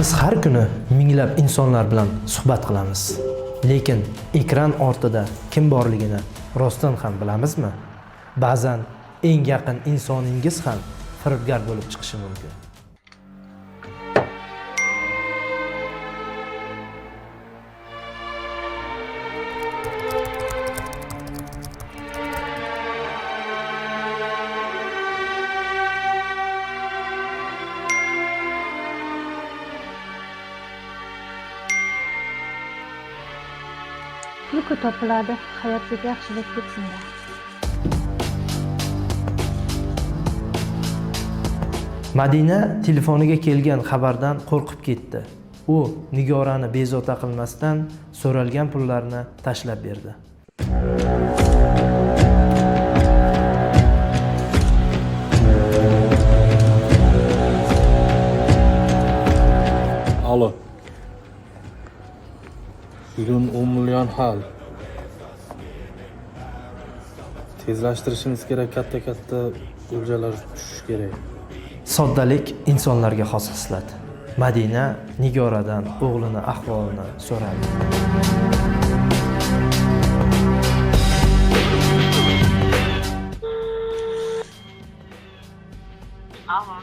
Biz har kuni minglab insonlar bilan suhbat qilamiz. Lekin ekran ortida kim borligini rostdan ham bilamizmi? Ba'zan eng yaqin insoningiz ham firibgar bo'lib chiqishi mumkin. Pul-ku topiladi, Hayotbek yaxshi bo'lib ketsin-da. Madina telefoniga kelgan xabardan qo'rqib ketdi. U Nigorani bezovta qilmasdan so'ralgan pullarni tashlab berdi. Alo. Bugun 10 million hal. Tezlashtirishimiz kerak, katta-katta o'ljalar tushishi kerak. Soddalik insonlarga xos xislat. Madina Nigoradan o'g'lini ahvolini so'radi. Alo.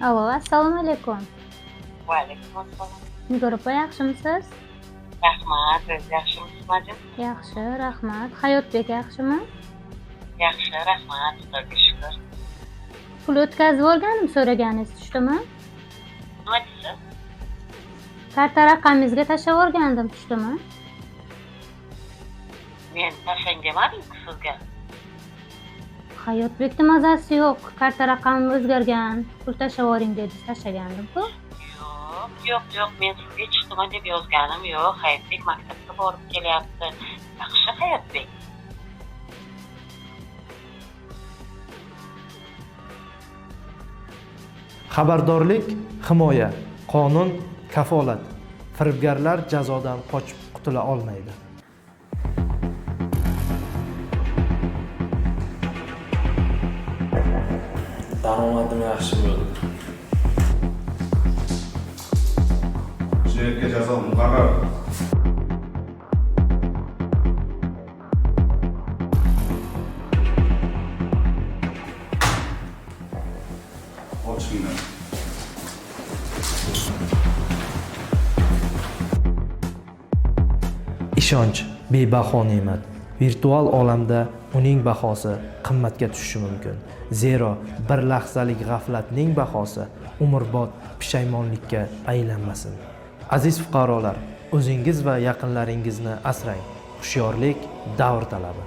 Alo, assalomu alaykum. Va alaykum assalom. Nigor opa, yaxshimisiz? Rahmat, o'zi yaxshimisiz, Madina? Yaxshi, rahmat. Hayotbek yaxshimi? Yaxshi, rahmat, Xudoga shukur. Pul o'tkazib yuborganim so'raganingiz tushdimi? Nima deysiz? Karta raqamingizga tashlab yuborgandim, tushdimi? Men tashlang demadim-ku sizga. Hayotbekni mazasi yo'q. Karta raqamim o'zgargan. Pul tashlab yuboring dedingiz, tashlagandim-ku. Yo'q, yo'q, yo'q, men sizga chiqdimi deb yozganim yo'q. Hayotbek maktabga borib kelyapti. Yaxshi, Hayotbek. Xabardorlik himoya, qonun kafolat. Firibgarlar jazodan qochib qutula olmaydi. Daromadim yaxshi bo'ldi. Jinoyatga jazo muqarrar. Ochinglar. Ishonch bebaho ne'mat. Virtual olamda uning bahosi qimmatga tushishi mumkin. Zero bir lahzalik g'aflatning bahosi umrbod pushaymonlikka aylanmasin. Aziz fuqarolar, o'zingiz va yaqinlaringizni asrang. Hushyorlik davr talabi.